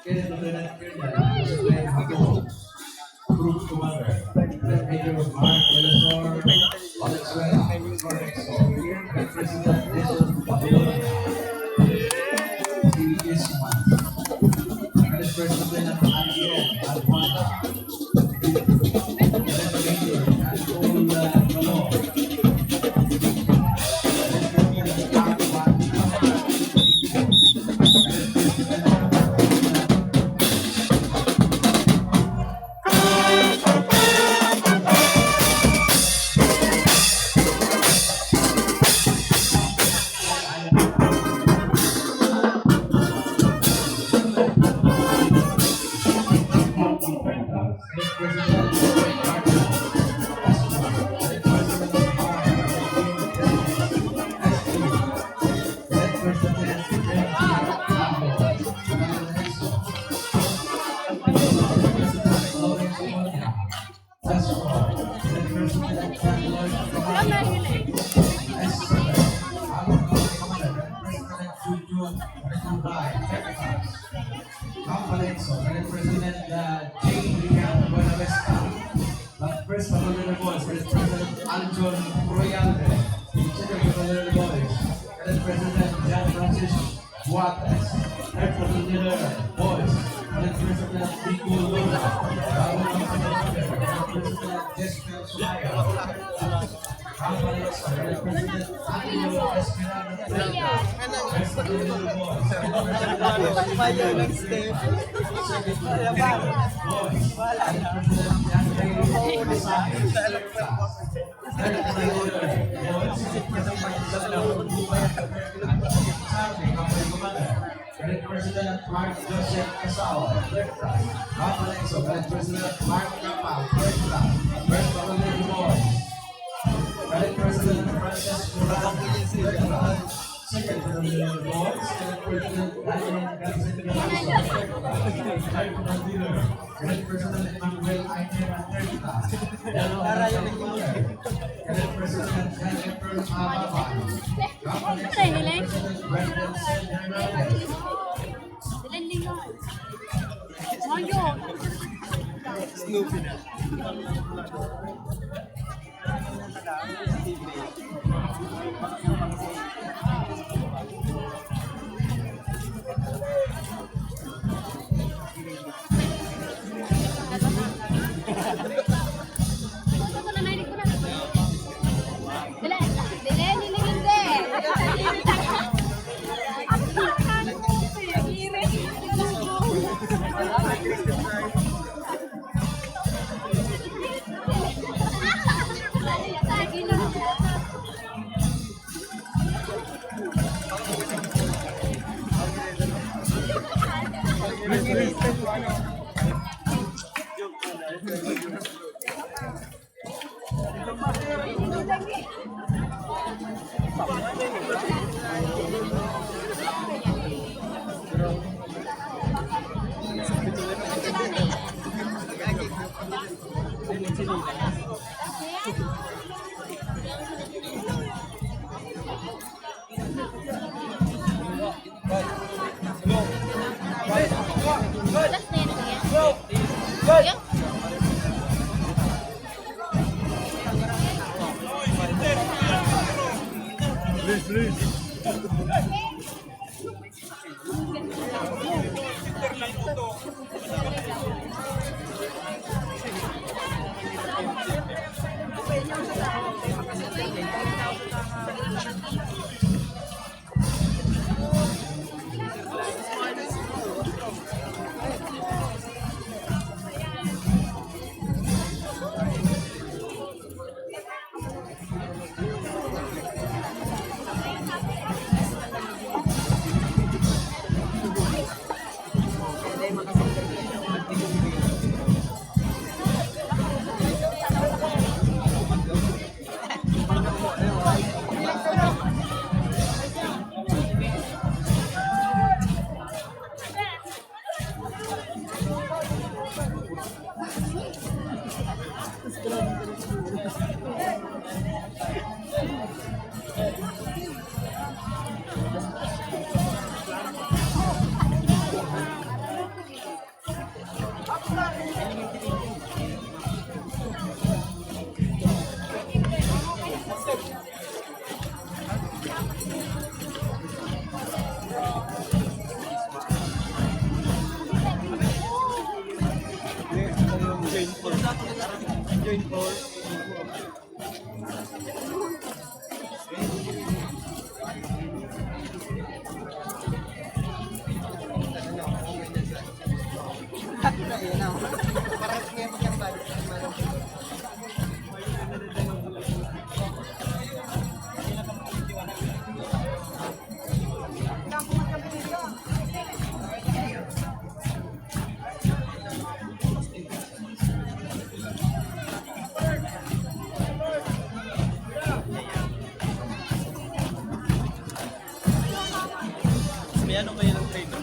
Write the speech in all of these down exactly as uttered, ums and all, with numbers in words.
Kenneth Lieutenant Colonel Jose Jacobo, Group Commander, Major Mark Eleazar Valenzuela, Corexo, President Nelson Babylonia, T V S one, President Ariel Almada, Pampalenso, President, uh, J. Ricardo Buenavista. First Patrol Leader Boys, President Aljon Royalde. Second Patrol Leader Boys, President John Francis Buates. Third Patrol Leader Boys, President Rico Luna. President Jessica Sumaya. President Mark Joseph Casao, Pampalenso, President Mark Capal, First Patrol Leader Boys. President Francis Murado, Second Patrol Leader Boys, President Daniel Garcia Velasco, Third Patrol Leader, President Emmanuel Aitera, Third Patrol Leader, President Jennifer Ababa, President Brendan Hernandez. Snoopy na. Please, please. May ano kayo ng flavor?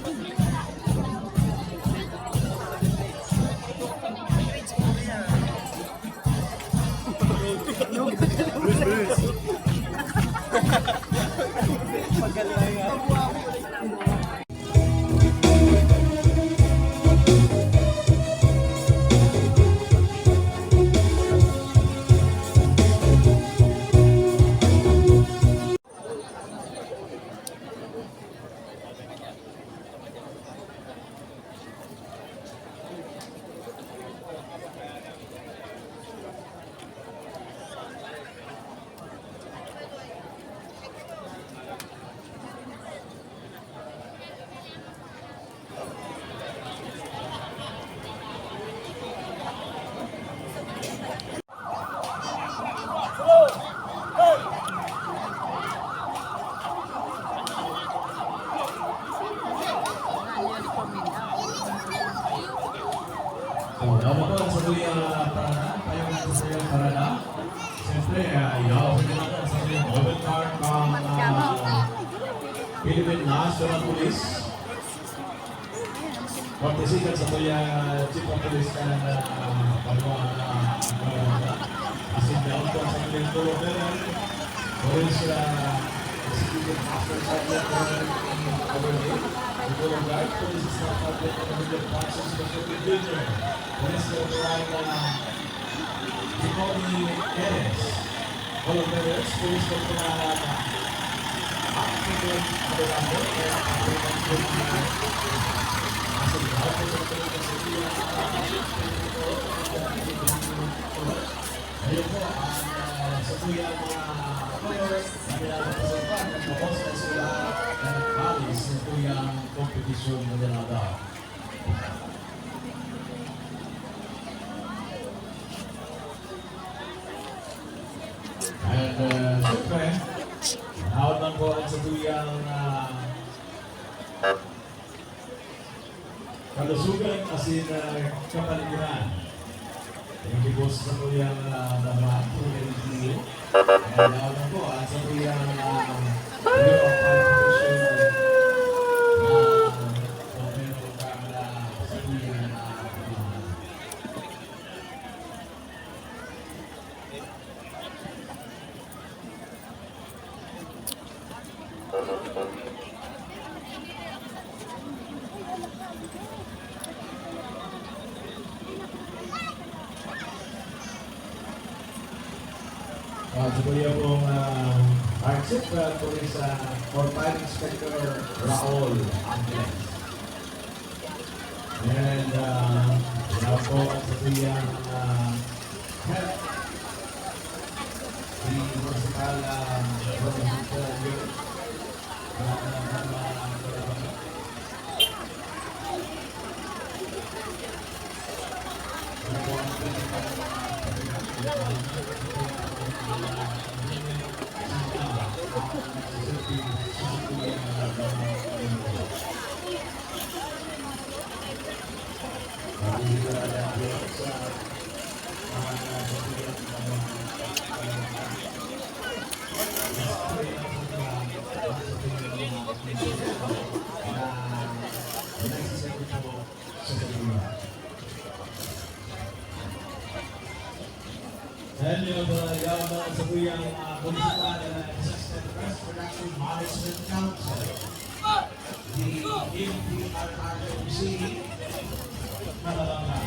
So, dapat po sa Kuya Parana, payo na sa Kuya Parana. Siyempre, ah, yaw, sa Kuya Parana, sa Kuya Robert Clark, ang, ah, Philippine National Police. Forty-second sa Kuya Chief of Police kan, ah, Banwa, ah, Banwa. Asin daw po sa Kuya Toro Beren, Police, ah, Executive Master Sergeant Beren, Beren, Toro Guard, Police Staff Sergeant Beren, Francis Pacific Junior, Police Corporal, ah, Tony Perez. Volunteers, Police Corporal, Acting Abogado, Ayun po, ang, ah, sa tuyang mga players na pinarepresenta ng Bangos na sila, eh, alis sa tuyang kompetisyon na dinadaw. And, uh, siyempre, hawak lang po ang satuyang, uh, kalusugan asin, uh, kapaligiran. Thank you po sa satuyang, uh, mga thank you. And hawak lang po ang satuyang, uh, Bureau of Fire Protection, uh, Governor Gonzaga, satuyang, uh, Ah, sa kuya pong, ah, Archie, ah, Police, ah, or Fire Inspector Raul Angeles. And, ah, now po ang sa kuyang, ah, health. Si Municipal, ah, Roman Victor Yun. Ah, ah, ah, ah, Dahil yung mga yaman sa kuyang, ah, Municipal and Assistant Press Production Management Council, the M P R R M C, Malabanga.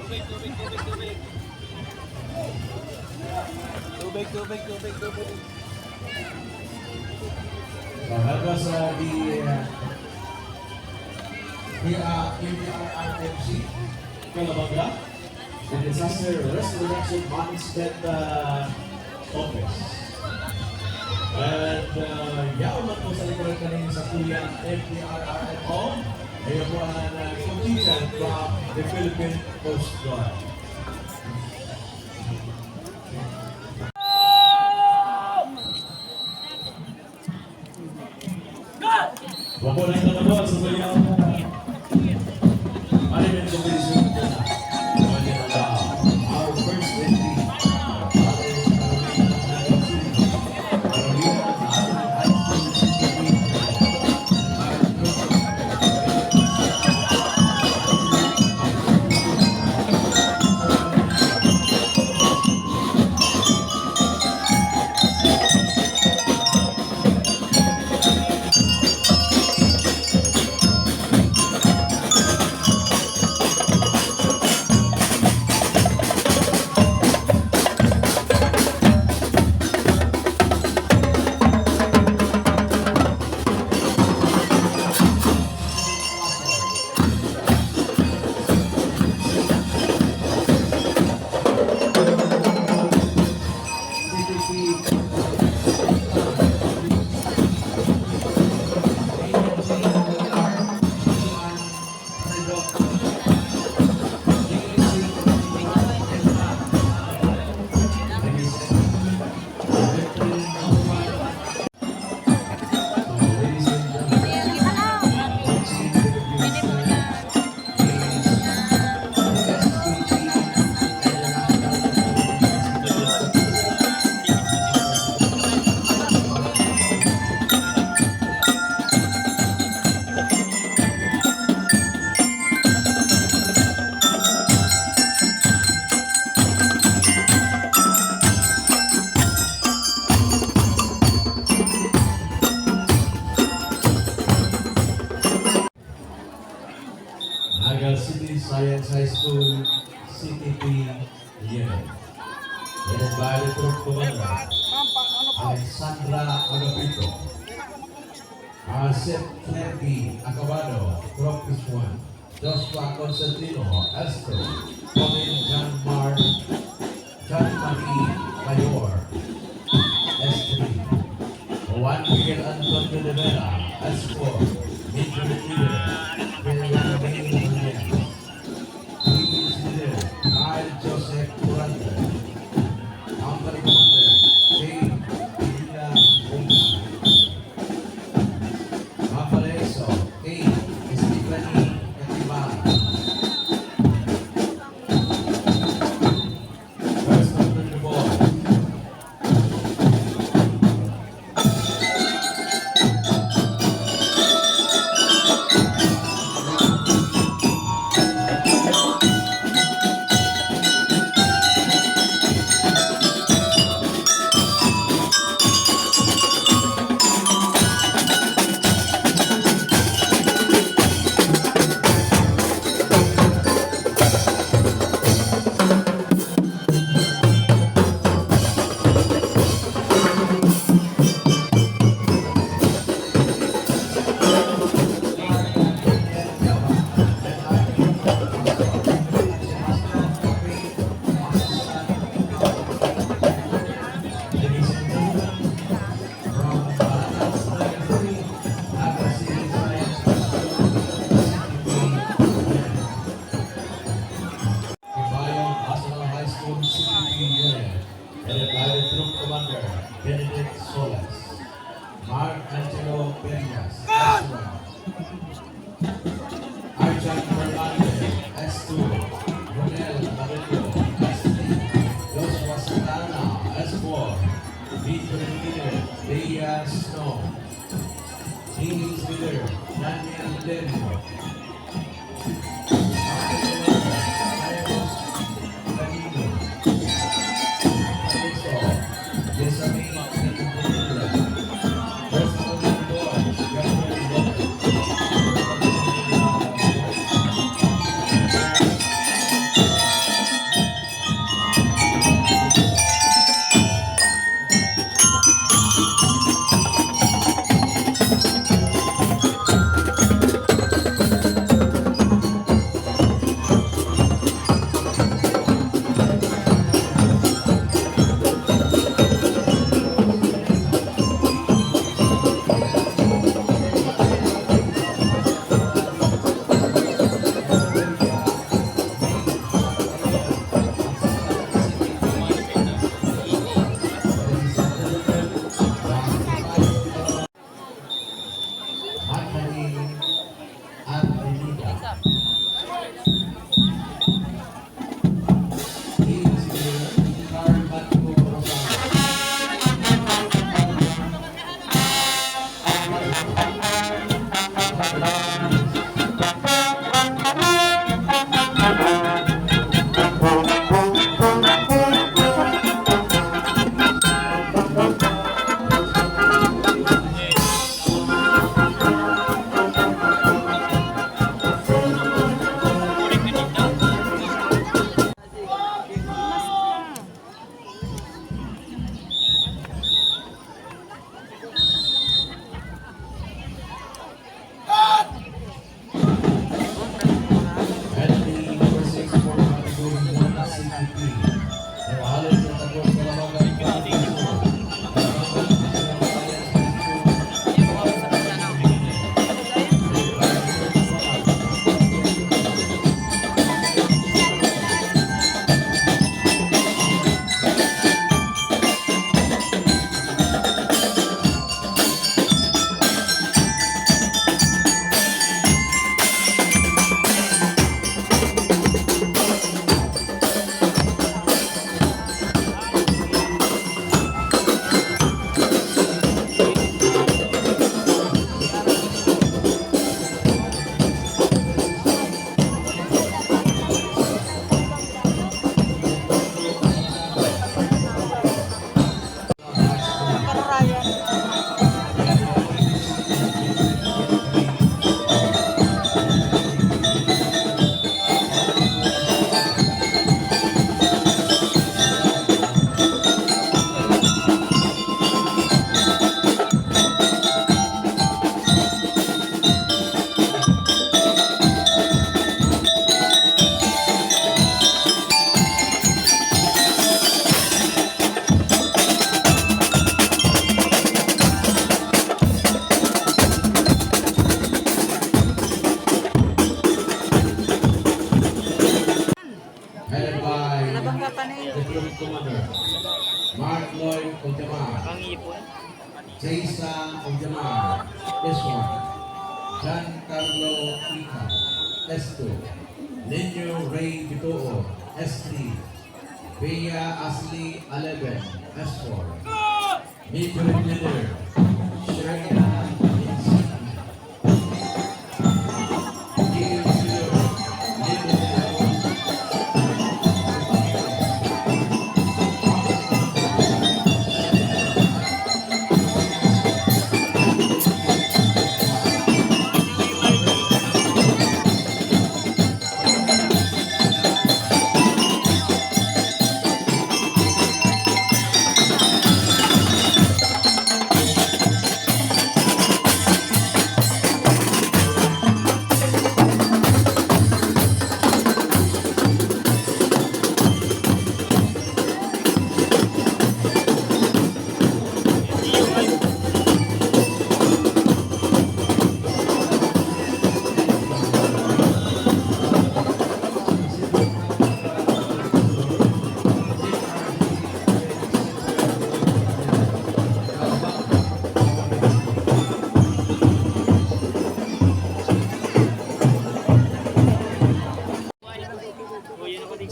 Tubig, tubig, tubig, tubig, tubig. Tubig, tubig, tubig, tubig. So, that was, uh, the, uh, the, uh, P R, P R R M C, Calabanga, the Disaster Risk Reduction Management, uh, Office. And, uh, yaon man po sa likuran kanin sa Kuya M P R R M O. Ayan po ang, uh, contingent from the Philippine Coast Guard. Wapo na ito na po sa sayaw. Ano yung competition? Our first entry. Naga City Science High School, C T P Yemen. Headed by the troop commander, Alexandra Agapito. Asep Freddy Acabado, Troop S one. Joshua Constantino, S two. Colin John Mar John Marie Mayor, S three. Juan Miguel Antonio de Vera, S four, Major Leader, William May Nunez. Police Leader, Kyle Joseph Durante. Company Commander, Jane Villa Vega. Company Exo, A, Stephanie Etibar. Kibayon National High School C P P Unit, headed by the Troop Commander, Benedict Solas. Mark Angelo Perias, S one. Arjan Fernandez, S two. Ronel Marillo, S three. Joshua Santana, S four. Victor Peter, Bea Snow. James Miller, Daniel Lermo. Headed by the troop commander, Mark Lloyd Oldamar, Jason Oldamar, S one, Giancarlo Ica, S two, Nino Ray Bituo, S three, Bea Ashley Aleben, S four, Major Leader, Sherina Insiki.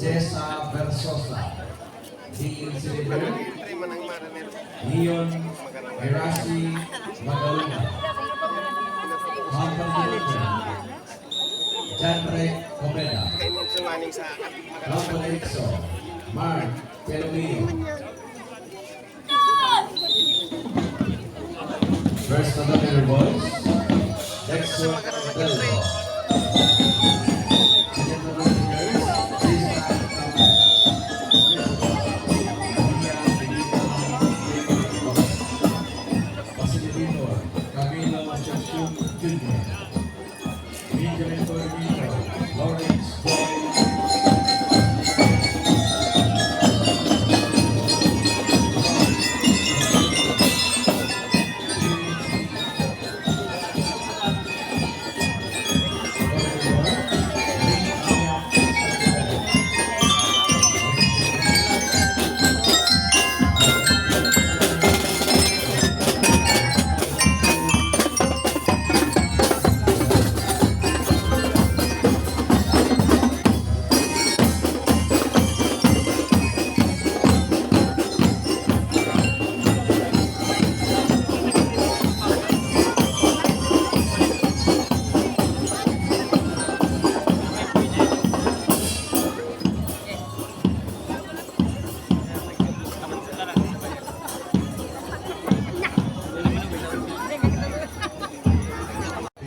Jessa Versosa, D N C Leon Gerasi Magalona, Hamper Director, Janre Comeda, Rafa Erickson, Mark Pelomino. First of the Boys, Dexter Delco. Facilitator, Camilo Chachun Junior.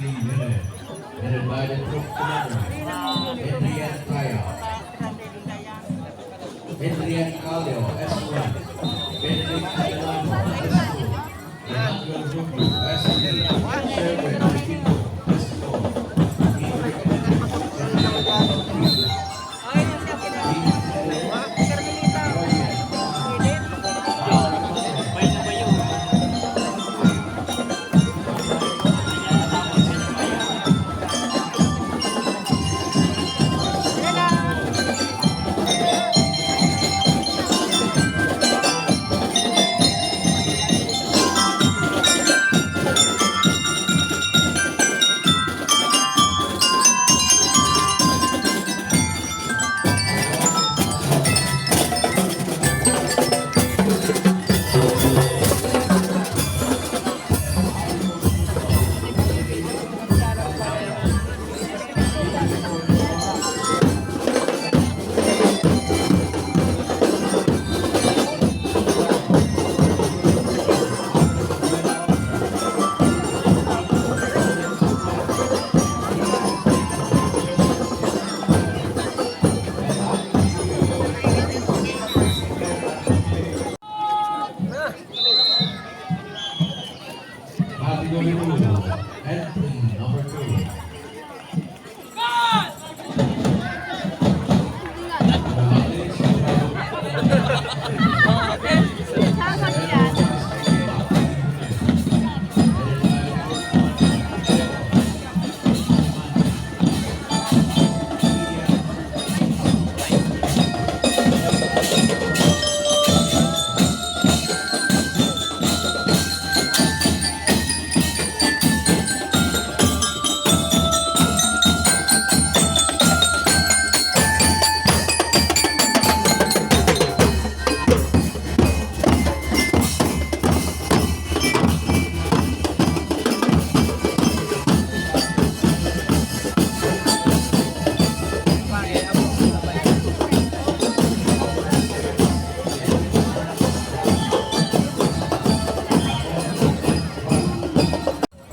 Unit, headed by the troop commander, Adrian Kaya, Adrian Calio, S one, Benedict Adelano, S two, Alejandro Rubio, S three, Sherwin Aquino, S four, Peter Kennedy, Fernando Cruz,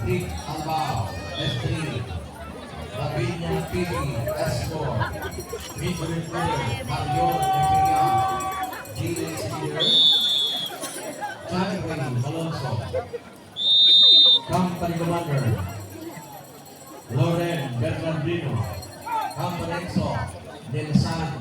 Rick Albao, S three, Lavinia P, S four, Major Player, Mario Enpeña, G H Leader, John Ray Malonzo, Company Commander, Loren Bernardino, Company Exo, Nelson,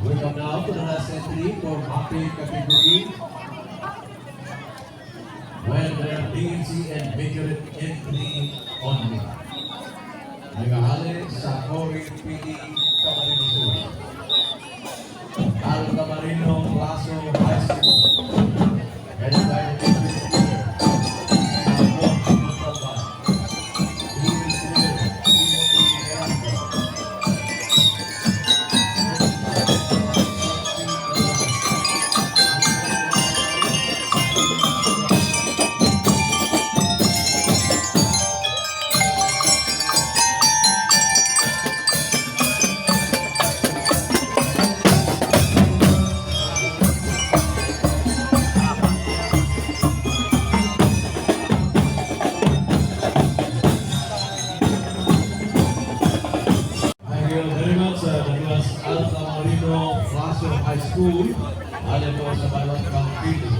We come now to the last entry for mapping category. Well, there are D N C and majority entry only. Naghahale sa Corinth P D Camarines Sur. Altamarino Plaso High School. Headed by the Thank you very much, uh, the class Altamarino Plaso High School. Hale po sa Balot Bangkili.